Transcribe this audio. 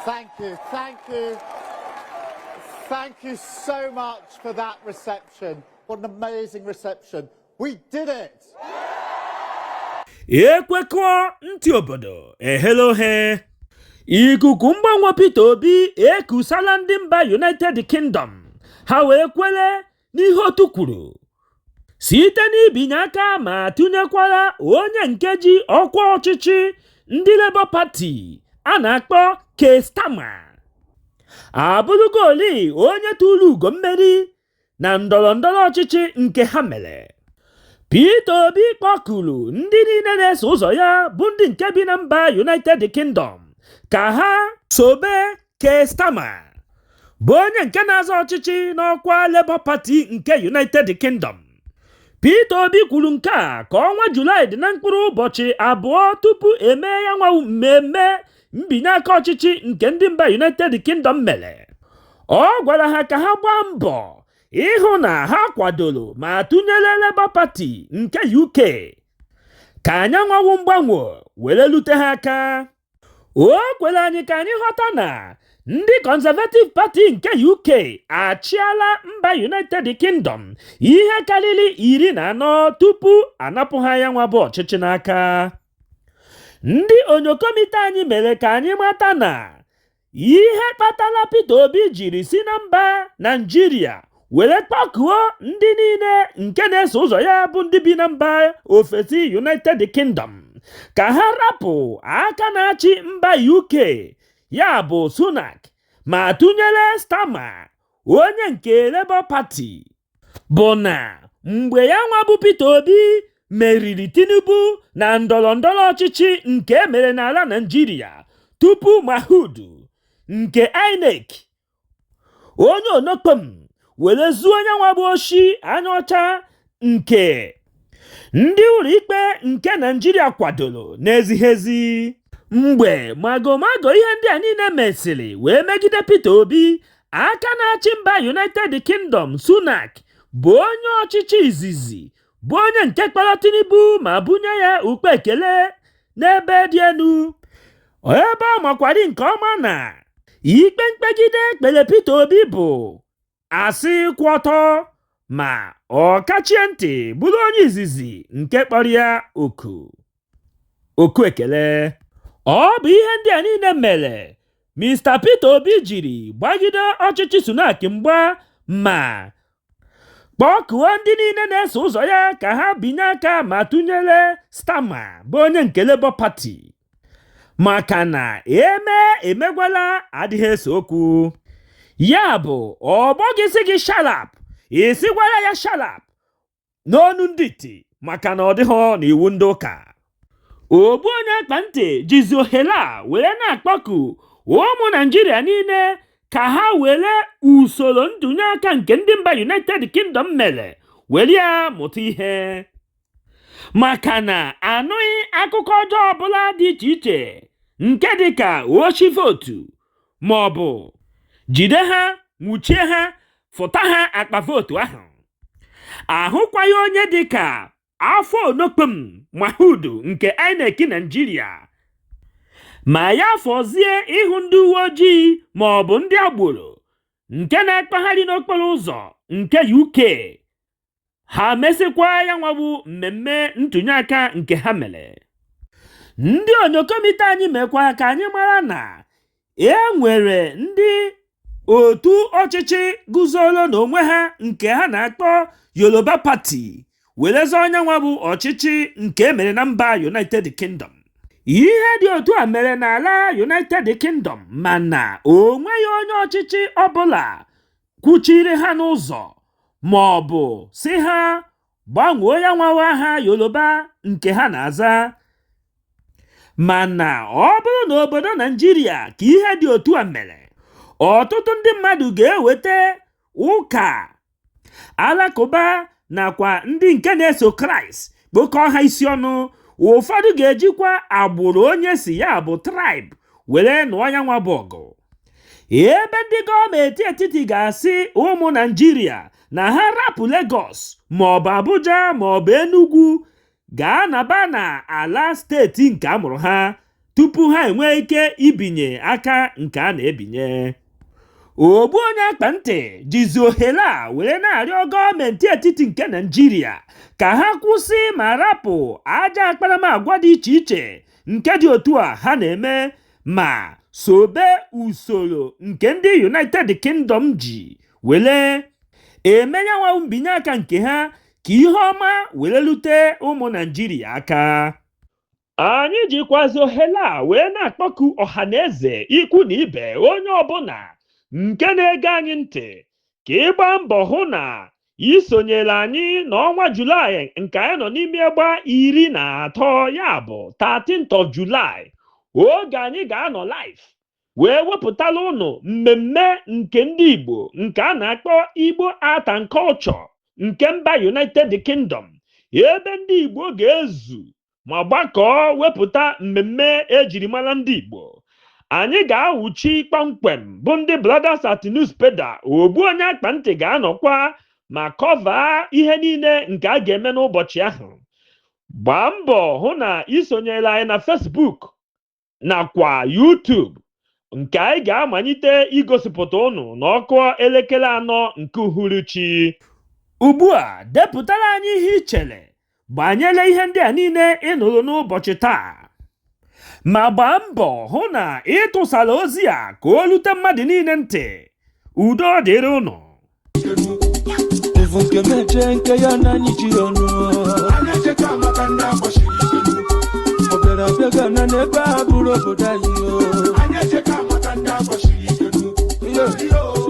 Thank you, thank you. Thank you so much for that reception. What an amazing reception. We did it! Ekwekọọ ntị obodo eghela oghe. Ikuku mgbanwe Peter Obi ekusala ndị mba United Kingdom, ha wee kwere n'ihe otu kwuru site n'ibinye aka ma tụnyekwara onye nke ji ọkwa ọchịchị ndị Labour Party a na-akpọ Keir Starmer, abụrụgoli onye tụrụ ugo mmeri na ndọrọ ndọrọ ọchịchị nke ha mere. Peter Obi kpọkuru ndị niile na-eso ụzọ ya bụ ndị nke bi na mba United Kingdom ka ha sobe Keir Starmer, bụ onye nke na-azọ ọchịchị n'ọkwa Labour Party nke United Kingdom. Peter Obi kwuru nke a ka ọnwa Julaị dị na mkpụrụ ụbọchị 2 tupu emee ya nwa mmemme mbinye aka ọchịchị nke ndị mba United Kingdom mere. Ọ gwara ha ka ha gbaa mbọ ịhụ na ha kwadoro ma tụnyere Labour Party nke UK ka anyanwụ mgbanwe were lute ha aka. O kwere anyị ka anyị ghọta na ndị Conservative Party nke UK achịala mba United Kingdom ihe karịrị 14 tupu anapụ ha ya nwa bụ ọchịchị n'aka. Ndị onyokomite anyị mere ka anyị mata na ihe kpatara Peter Obi jiri si na mba Naijiria were kpọkuo ndị niile nke na-eso ụzọ ya bụ ndị bi na mba ofesi United Kingdom ka ha rapụ aka na-achị mba UK, ya bụ Sunak, ma tụnyere Starmer, onye nke Labour Party, bụ na mgbe ya nwa bụ Peter Obi meriri Tinubu na ndọrọ ndọrọ ọchịchị nke emere n'ala Naijiria tupu Mahmood nke INEC, onye onokpom, were zuo onye nwa bụ oshi anya ọcha nke ndị ụlọikpe nke Naijiria kwadoro n'ezighi ezi. Mgbe magomago ihe ndị a niile mesịrị wee megide Peter Obi, aka na-achị mba United Kingdom Sunak bụ onye ọchịchị izizi bụ onye nke kpọrọ Tinubu ma bunye ya ukpe ekele n'ebe dị elu, ebe ọ makwari nke ọma na ikpe mkpegide kpere Peter Obi bụ asị kwụ ọtọ, ma ọ kachie ntị bụrụ onye izizi nke kpọrọ ya oku oku ekele. Ọ bụ ihe ndị a niile mere Mr Peter Obi jiri gbagide ọchịchị Sunak mgba ma kpọkuo ndị niile na-eso ụzọ ya ka ha binye aka ma tụnyere Starmer, bụ onye nke Labour Party, maka na eme emegwala adịghị ese okwu. Ya bụ ọgbọ gị sị gị sharap, isi gwara ya sharap n'onu ndị iti, maka na ọ dịghọ n'iwu ndị ụka. Ogbu onye akpa ntị jizi ohere a were na-akpọku ụmụ Naijiria niile ka ha were usoro ntụnye aka nke ndị mba United Kingdom mere were ya mụta ihe, maka na anụghị akụkọ ọjọọ ọbụla dị iche iche nke dịka oshi vootu ma ọ bụ jide ha, nwụchie ha, fụta ha akpa vootu ahụ. Ahụkwaghị onye dịka afọ onokpem Mahmood nke INEC Naijiria, ma ya fọzie ịhụ ndị uwe ojii ma ọ bụ ndị agboro nke na-akpagharị n'okporo ụzọ nke UK. Ha mesịkwa ya nwabụ mmemme ntụnye aka nke ha mere. Ndị onyokomite anyị mekwa ka anyị mara na e nwere ndị otu ọchịchị guzoro n'onwe ha nke ha na-akpọ Yoruba Party were zọọ onye bụ ọchịchị nke emere na mba United Kingdom. Ihe dị otu a mere n'ala United Kingdom, mana o nweghị onye ọchịchị ọbụla kwuchiri ha n'ụzọ ma ọ bụ si ha gbanwee ya nwawa ha Yoruba nke ha na-aza. Mana ọ bụrụ na obodo Naijiria ka ihe dị otu a mere, ọtụtụ ndị mmadụ ga-eweta ụka alakụba nakwa ndị nke na-eso Kraịst kpokọọ ha isi ọnụ. Ụfọdụ ga-ejikwa agbụrụ onye si, ya bụ tribe, were nụọ ya nwa bụ ọgụ, ebe ndị gọọmenti etiti ga-asị ụmụ Naijiria na ha rapụ Lagos maọbụ Abuja maọbụ Enugu gaa naba na ala steeti nke amụrụ ha. Tupu ha enwee ike ibinye aka nke a na-ebinye. Ogbu onye akpa ntị jizi ohere a were na-arịọ gọọmenti etiti nke Naịjirịa ka ha kwụsị ma rapụ ajọ akparamagwa dị iche iche nke dị otu a ha na-eme ma sobe usoro nke ndị United Kingdom ji were eme yanwa mbinye aka nke ha ka ihe ọma were lute ụmụ Naịjirịa aka. Anyị jikwazi ohere a wee na-akpọku ọha na eze, ikwu na ibe, onye ọbụla nke na-ege anyị ntị ka ị gbaa mbọ hụ na ị sonyere anyị n'ọnwa Julaị nke anyị nọ n'ime gba 13, ya bụ 13th of July, oge anyị ga-anọ live wee wepụtara ụnụ mmemme nke ndị Igbo nke a na-akpọ Igbo Art and Culture nke mba United Kingdom, ebe ndị Igbo ga-ezu ma gbakọọ wepụta mmemme ejiri mara ndị Igbo. Anyị ga-awụchi kpọmkwem bụ ndị Brothers at Newspaper. Ogbu onye akpa ntị ga-anọkwa ma cover ihe niile nke a ga-eme n'ụbọchị ahụ. Gbaa mbọ hụ na ị sonyere anyị na Facebook nakwa YouTube nke anyị ga-amalite igosipụta ụnụ n'ọkụ elekere 4 nke uhuruchi. Ugbu a, depụtara anyị ihe ị chere banyere ihe ndị a niile ị nụrụ n'ụbọchị taa, ma gbaa mbọ hụ na ị tụsara ozi a ka o rute mmadụ niile ntị. Udo dịrị ụnụ. Evu nke meje nke ya na anyị ji ọnụ. Anyị echeta maka ndị akpọchiri ike n'ukwu. Ọ bịara bịa gana n'ebe a bụrụ obodo anyị o. Anyị echeta maka ndị akpọchiri ike n'ukwu. Iyo. Iyo.